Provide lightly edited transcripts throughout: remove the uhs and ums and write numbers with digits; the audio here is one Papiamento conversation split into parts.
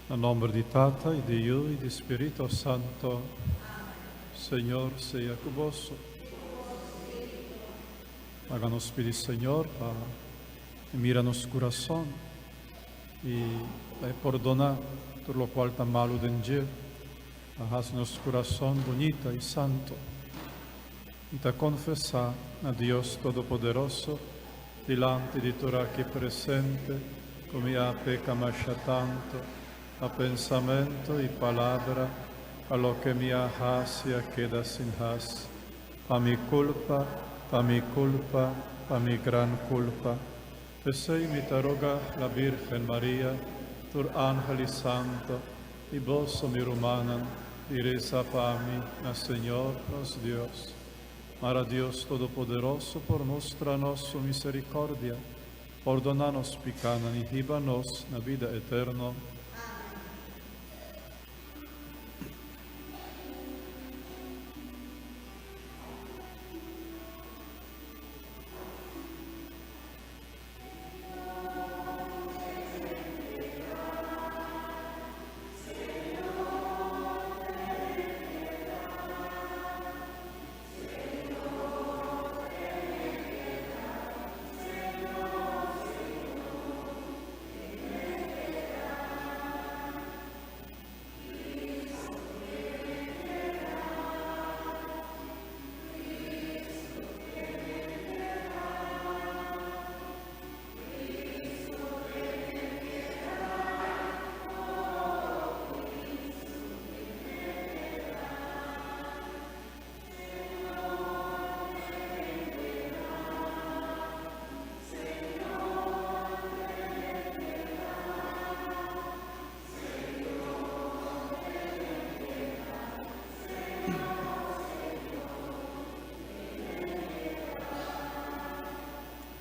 Na nomber di Tata y di Yu y di Spirito Santo. Señor sea cu boso. Laga nos pidi Señor pa E mira nos curason y pa E pordona tur locual ta malo den dje, pa haci nos curason bunita y santo. Mi ta confesa na Dios Todopoderoso, dilanti di tur aki presente, cu mi a peca masha tanto, na pensamento y palabra, pa loke mi a haci a keda sin haci. Pa mi culpa, pa mi culpa, pa mi gran culpa. P'esey mi ta roga la Virgen Maria, tur angel y santo, y boso mi rumannan, di reza pa mi na Señor nos Dios. Mara Dios Todopoderoso por mustra nos su misericordia, pordona nos picanan y hiba nos na bida eterno.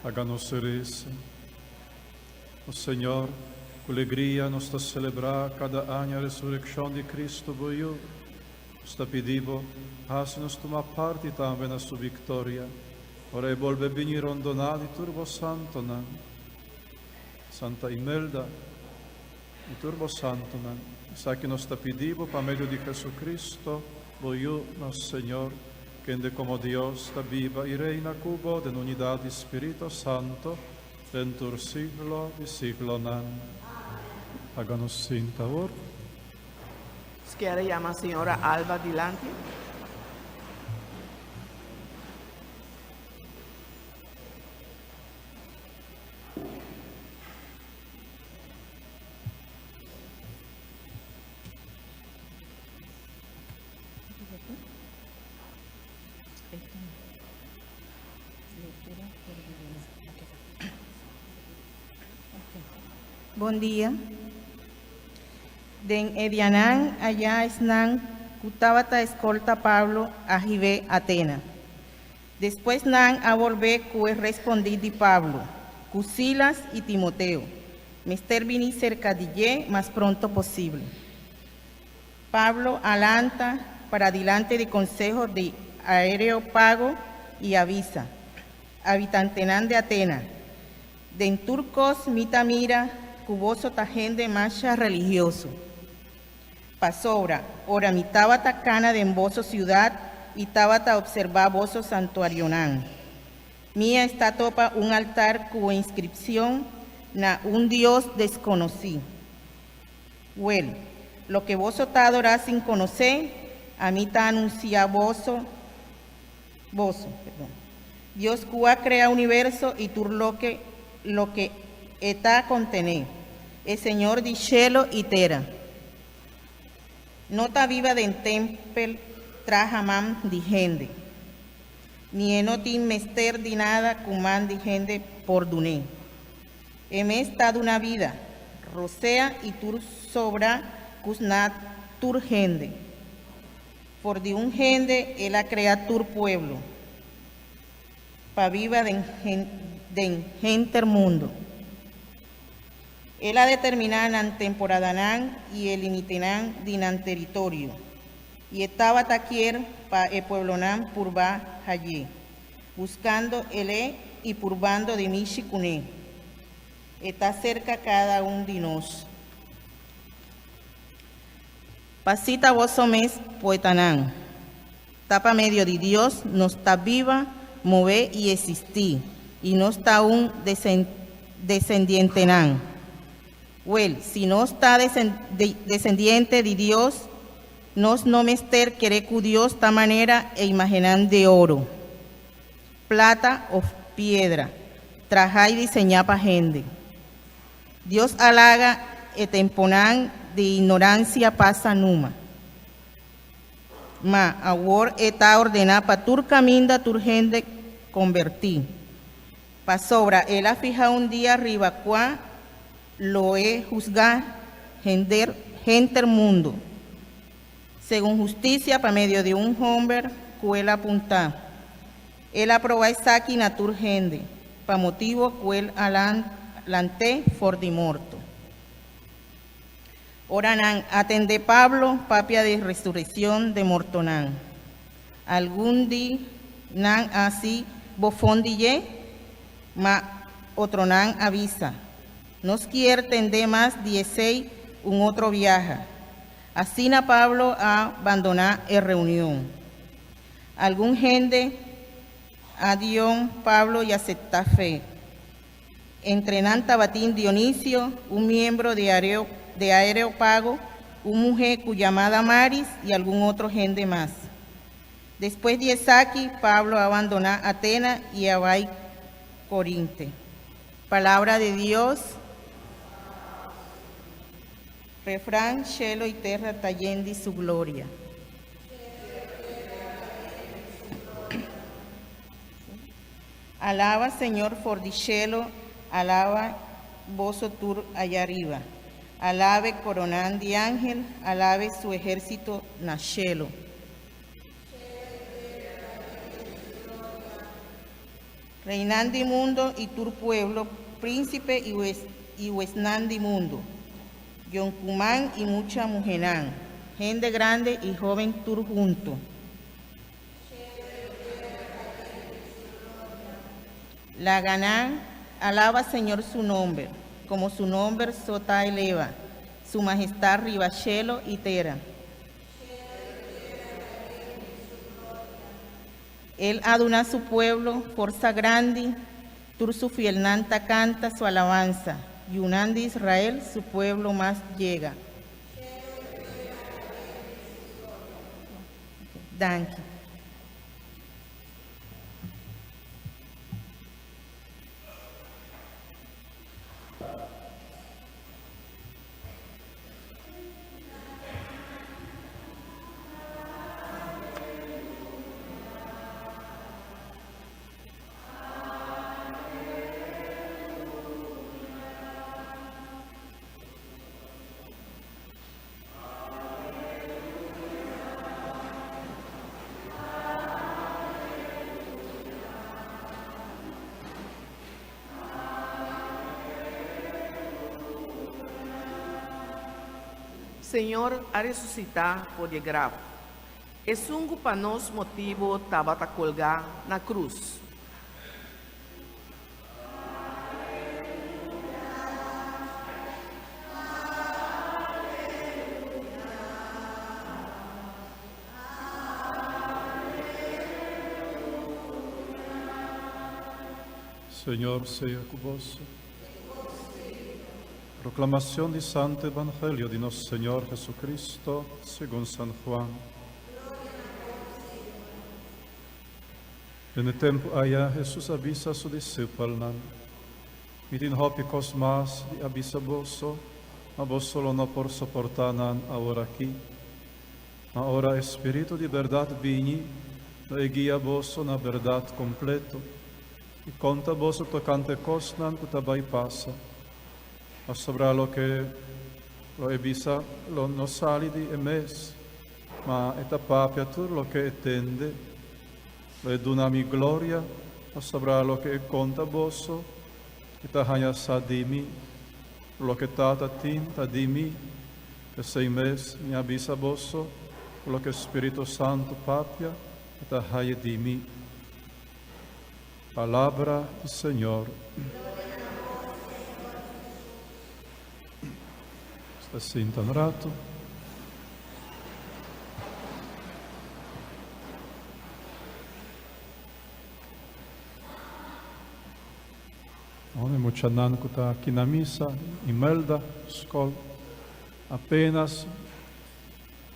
Laga nos resa. O Señor, ku alegria nos ta selebrá kada aña resurekshon di Kristu bo Yu. Nos ta pidi bo, hasi nos tuma parti tambe na su viktoria, ora e bolbe bini rondoná di tur bo santonan. Santa Imelda i tur bo santonan, esaki nos ta pidi bo pa medio di Jesucristo, bo Yu, nos Señor, kende komo Dios ta biba i reina ku bo den unidat di Spirito Santo, den tur siglo di siglonan. Laga nos sinta awor. Nos yama señora Alba dilanti. Bon dia. Den e dianan aya esnan ku tabata eskolta Pablo a hib'é Atena. Despues nan a bolbe ku e respondí di Pablo, ku Silas i Timoteo mester bini serka di dje mas pronto posibel. Pablo a lanta para dilanti di konseho di Areopago i a bisa, Habitantenan di Atena, den tur kos mi ta mira ku boso ta hende masha religioso. Pasobra, ora mi tabata kana den boso siudat i tabata opserbá boso santuarionan, mi a sta topa un altar ku inskripshon na un dios deskonosí. Wèl, loke boso ta adorá sin konosé, ami ta anunsiá boso, boso, perdon, Dios ku a krea universo i tur loke loke e ta kontené, e Señor di shelo i tera. No ta biba den tempel traha man di hende, ni e no tin mester di nada ku man di hende por dun'é. E mes ta duna bida, rosea i tur sobra kus na tur hende. For di un hende el a krea tur pueblo, pa biba den den henter mundo. El a determiná nan temporadanan i e limitenan di nan teritorio, i e tabata kier pa e pueblonan purba hall'é, buskando el'é i purbando di mishi kuné. E ta serka kada un di nos. Pasita boso mes poetanan. Ta pa medio di Dios nos ta biba, move i eksistí, i nos ta un desendientenan. Wel, si nos ta desendiente di Dios, nos no mester kere ku Dios ta manera e imagennan di oro, plata òf piedra, trahá i diseñá pa hende. Dios a laga e temponan di ignoransia pasa numa. Ma awor e ta ordená pa tur kaminda tur hende kombertí. Pasobra el a fiha un dia riba kua lo e husgá henter henter mundu, segun hustisia pa medio di un hòmber ku el a puntá. El a probá esaki na tur hende, pa motibu ku el a lant'é for di morto. Ora nan a tende Pablo papia di resureccion de mortonan, algun di nan a haci bofon di dje, ma otronan a bisa, Nos kier tende mas di esey un otro biaha. Asina Pablo a bandona e reunion. Algun hende a dion Pablo y acepta fe. Entre nan tabatin Dionisio, un miembro di di Areopago, un muhé ku yamá Damaris i algun otro hende mas. Despues di esaki, Pablo a bandoná Atena i a bai Korinte. Palabra di Dios. Refran, Shelo i terra ta yen di su gloria. Alaba Señor for di shelo, alaba boso tur allá riba. Alabe coronan di angel, alabe su ehérsito na shelo. Reinan di mundo i tur pueblo, prínsipe i huesnan di mundo, yonkuman i mucha muhénan, hende grande i hóben tur hunto. Laga nan alaba Señor su nomber, como su nomber so ta eleva, su majestad riba shelo y tera. El a duna su pueblo forsa grandi, tur su fielnan ta canta su alabanza, yunan di Israel, su pueblo mas yega. Danki. Señor a resusitá for di e graf, esun ku pa nos motibu tabata kolgá na krus. Señor sea cu boso. Proclamación di Santo Evangelio di nos Señor Jesucristo segun San Juan. Den e tempu aya Hesus a bisa su disipelnan, Mi tin hopi kos mas di a bisa boso, ma boso lo no por soportá nan aworakí. Ma ora e Spiritu di bèrdat bini, lo e guia boso na bèrdat kompleto i konta boso tokante kosnan ku ta bai pasa. Pasobra loke lo e bisa lo no sali di e mes, ma e ta papia tur loke e tende. Lo e duna mi gloria, pasobra loke e konta boso, e ta haña sa di mi. Loke Tata tin ta di mi. P'esei mes mi a bisa boso ku loke Spiritu Santu papia, e ta haña di mi. Palabra di Señor. Sta sinta un ratu. Muchanan ku ta aki na misa, Imelda Skol, apenas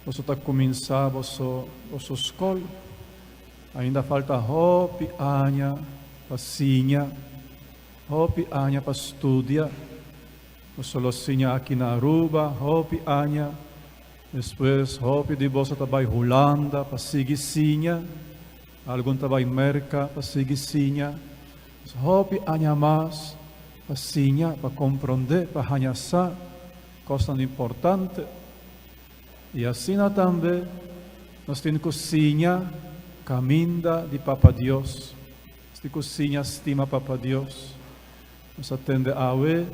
boso ta kuminsá boso boso skol, ainda falta hopi aña pa siña, hopi aña pa studia. Boso lo siña aki na Aruba hopi aña, despues hopi di boso ta bai Hulanda pa sigui siña, algun ta bai Merka pa sigui siña. Hopi aña mas pa siña, pa komprondé, pa haña sa kosnan importante. I asina tambe nos tin ku siña kaminda di Papa Dios. Nos tin ku siña stima Papa Dios. Nos a tende awe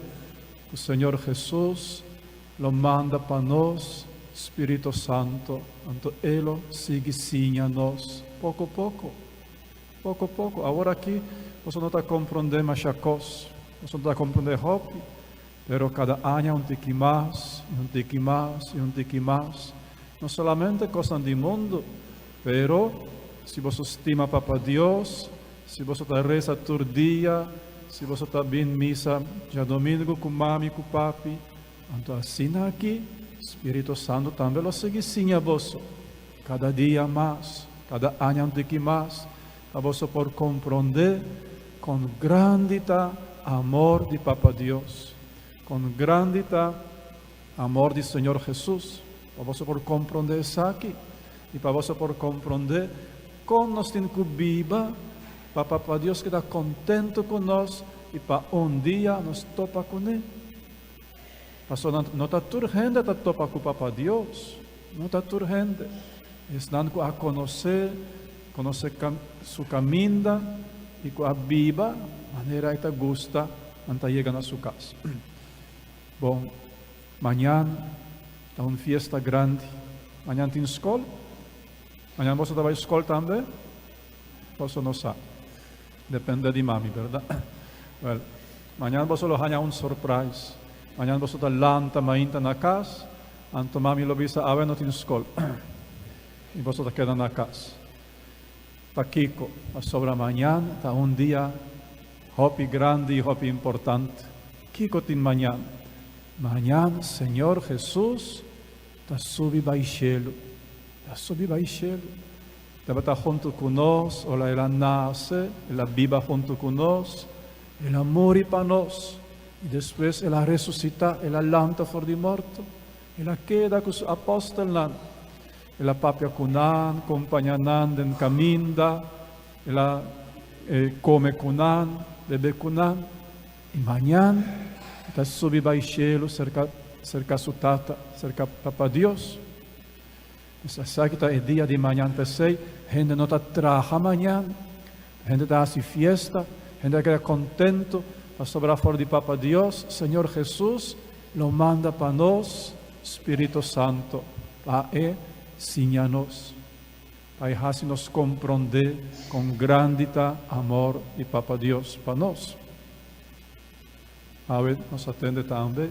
ku Señor Hesus lo manda pa nos Spirito Santo, anto E lo sigui siña nos poko poko. Poko poko. Awor aki boso no ta komprondé masha kos, boso no ta komprondé hopi, pero kada aña un tiki mas, i un tiki mas, i un tiki mas. No solamente kosnan di mundu, pero si boso stima Papa Dios, si boso ta resa tur dia, si boso ta bin misa djadomingu ku mami ku papi, anto asina aki Spiritu Santu tambe lo sigui siña boso. Kada dia mas, kada aña un tiki mas, pa boso por komprondé kon grandi ta amor di Papa Dios, kon grandi ta amor di Señor Hesus, pa boso por komprondé esaki i pa boso por komprondé kon nos tin ku biba pa Papa Dios keda kontentu ku nos i pa un dia nos topa kuné. Pasobra no ta tur hende ta topa ku Papa Dios, no ta tur hende. Esnan ku a konosé, konosé su kaminda i ku a biba manera e ta gusta, nan ta yega na su kas. Bon, mañan ta un fiesta grandi. Mañan tin skol? Mañan boso ta bai skol tambe? Boso no sa. Depende di mami, berdad? Wel, mañan boso lo haña un surprise. Mañan boso ta lanta mainta na cas, anto mami lo bisa awe no tin scol. I boso ta keda na cas. Pakico? Pasobra mañan ta un dia hopi grandi i hopi importante. Kico tin mañan? Mañan Señor Jesus ta subi bai shelu. Ta subi bai shelu. Tabata huntu ku nos ora el a nase, el a biba huntu ku nos, el a muri pa nos, i despues el a resusitá, el a lanta for di morto. El a keda ku su apòstelnan, el a papia ku nan, kompañá nan den kaminda, el a kome ku nan, bebe ku nan. I mañan e ta subi bai shelu serka serka su Tata, serka Papa Dios. Nos a sa ki ta e dia di mañan, p'esei hende no ta traha mañan, hende ta hasi fiesta, hende ta keda kontentu pasobra for di Papa Dios, Señor Jesus lo manda pa nos Spirito Santo pa e siña nos, pa e hasi nos komprondé kon grandi ta amor di Papa Dios pa nos. Awe nos a tende tambe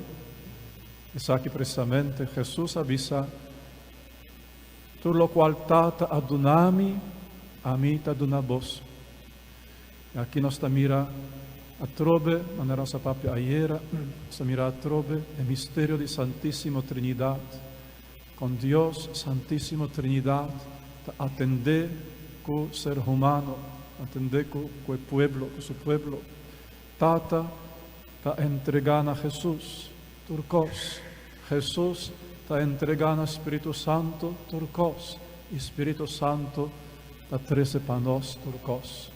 esaki precisamente, Jesus a bisa, Tur locual Tata a duna mi, ami ta duna boso. I aki nos ta mira atrobe, manera nos a papia ayera, nos ta mira atrobe e misterio di Santisimo Trinidad, con Dios Santisimo Trinidad ta atende cu ser humano, atende cu e pueblo, cu su pueblo. Tata ta entregá na Hesus tur kos. Hesus ta entregá na Spiritu Santu tur kos, i Spiritu Santu ta trese pa nos tur kos.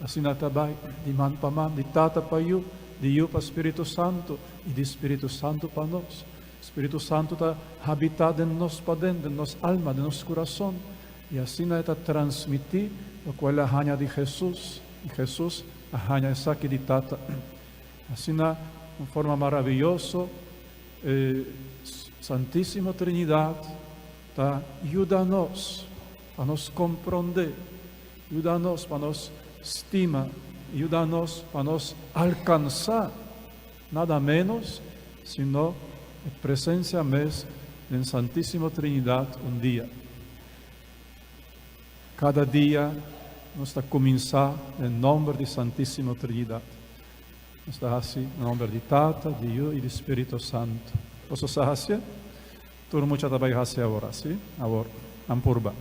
Asina ta bai, di man pa man, di Tata pa Yu, di Yu pa Spiritu Santu, i di Spiritu Santu pa nos. Spiritu Santu ta habitá den nos paden, den nos alma, den nos kurason, i asina e ta transmití lokual el a haña di Hesus, i Hesus a haña esaki di Tata. Asina, un forma maraviyoso, e Santísimo Trinidad ta yuda nos pa nos komprondé, yuda nos pa nos stima, yuda nos pa nos alkansá nada ménos sino e presensia mes den Santísimo Trinidad un dia. Kada dia nos ta kuminsá den nòmber di Santísimo Trinidad. Nos ta hasi na nomber di Tata, di Yu i di Spirito Santo. Boso sa hasi? Tur mucha ta bai hasi awor, si? Awor, nan purba.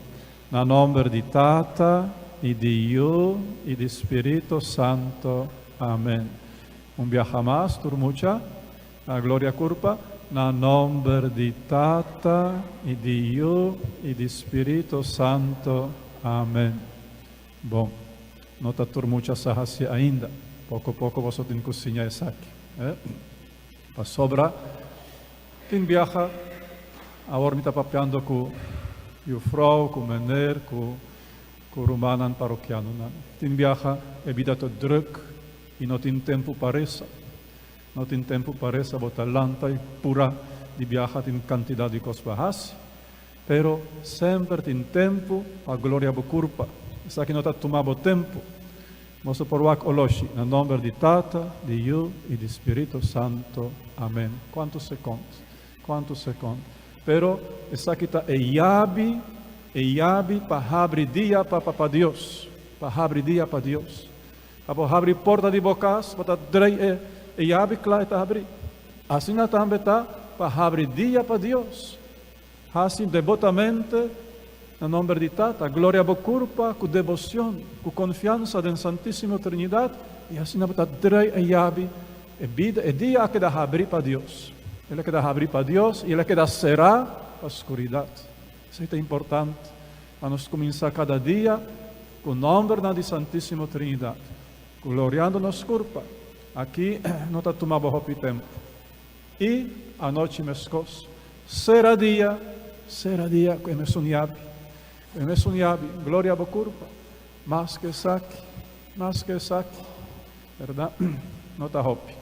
Na nomber di Tata i di Yu i di Spirito Santo. Amen. Un biaha mas, tur mucha, na Gloria Curpa, na nomber di Tata i di Yu i di Spirito Santo. Amen. Bon, no ta tur mucha sa hasi ainda. Poko poko boso tin ku siña esaki. Eh? Pasobra tin biaha, awor mi ta papiando ku yufrou, ku mener, ku ku rumannan parokianonan. Tin biaha e bida ta druk i no tin tempu pa resa. No tin tempu pa resa, bo ta lanta i pura di biaha tin kantidat di kos pa hasi. Pero semper tin tempu pa gloria bo kurpa. Esaki no ta tuma bo tempu. Boso por wak oloshi. Na nomber di Tata, di Yu i di Spiritu Santo. Amen. Kuantu sekond. Kuantu sekond. Pero esaki ta e yabi, e yabi pa habri dia pa Papa Dios. Pa habri dia pa Dios. Pa bo habri porta di bo kas, bo ta drei e e yabi kla e ta habri. Asina tambe ta pa habri dia pa Dios. Hasi debotamente na nomber di Tata, gloria bo kurpa ku debocion, ku konfiansa den Santísimo Trinidad, i asina bo ta drei e yabi, e bida, e dia a keda habrí pa Dios. El a keda habrí pa Dios i el a keda será pa skuridat. Esei ta importante pa nos kuminsá kada dia ku nombernan di Santísimo Trinidad, gloriando nos kurpa. Aki no ta tuma bo hopi tempu. I anochi meskos. Sera dia, sera dia ku e mesun yabi, ku e mesun yabi. Gloria bo kurpa, mas ku esaki, mas ku esaki, bèrdat? No ta hopi.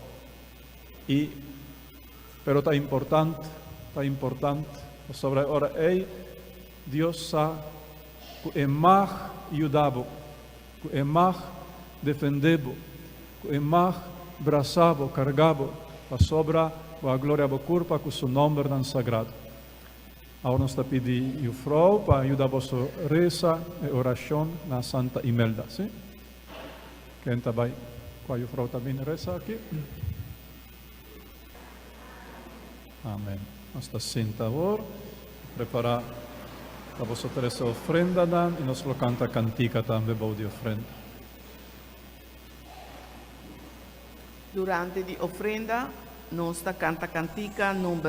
I, pero ta importante, ta importante, pasobra e ora ei Dios sa ku e mag yuda bo, ku e mag defendé bo, ku e mag brasá bo, kargá bo, pasobra bo a gloria bo kurpa ku su nòmbernan sagrado. Awor nos ta pidi yufrou pa yuda boso resa e orashon na Santa Imelda, sí? Ken ta bai? Kua yufrou ta bin resa aki? Amen. Nos ta sinta awor, prepará pa boso trese ofrendanan i nos lo kanta kantika tambe bou di ofrenda. Durante di ofrenda nos ta kanta kantika number.